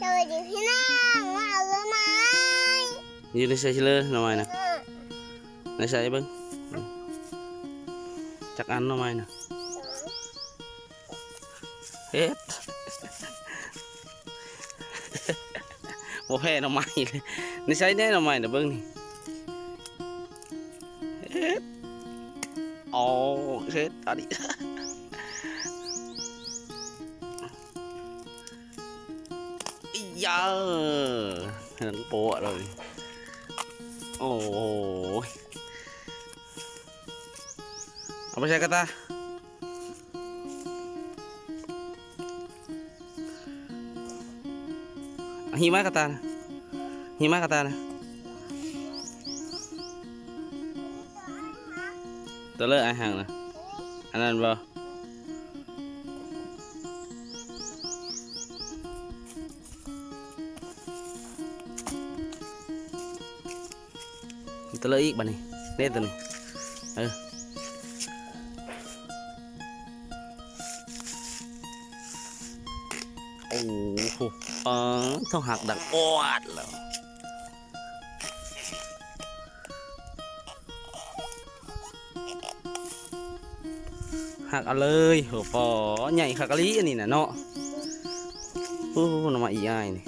ສະບາຍດີພີ່ນ້ອງ ມາເອົາໜໍ່ໄມ້ ຢູ່ໃນໃສຊິເລີໜໍ່ໄມ້ນະ ເອີ ໃນໃສເບິ່ງ ຈັກອັນໜໍ່ໄມ້ນະ ເຮັດ ບໍ່ແພ້ໜໍ່ໄມ້ເລີຍ ໃນໃສແດ່ໜໍ່ໄມ້ນະ ເບິ່ງນີ້ ເຮັດ ໂອ້ ເຮັດ ອັນນີ້ ອີຫຍັງ ເຫັນໂປະເລີຍ ໂອ້ຍ ເອົາໄປໃສ່ກະຕ່າ ຫິມາກະຕ່ານະ ຫິມາກະຕ່ານະ ຕົວເລີກອາຍຫັກນະ ອັນນັ້ນບໍ່? ຕົວເລີກອີກບາດນີ້ ເດ້ຕົວນີ້ ເອີ ໂອ້ໂຫ ປາດ ເທົ່າຫັກດັງອອດແລ້ວ. ຫັກເອົາເລີຍ ໂຫ ປໍໃຫຍ່ຄັກອີ່ຫຼີອັນນີ້ນະເນາະ ໂອ້ ໜໍ່ໄມ້ອີອ້າຍນີ້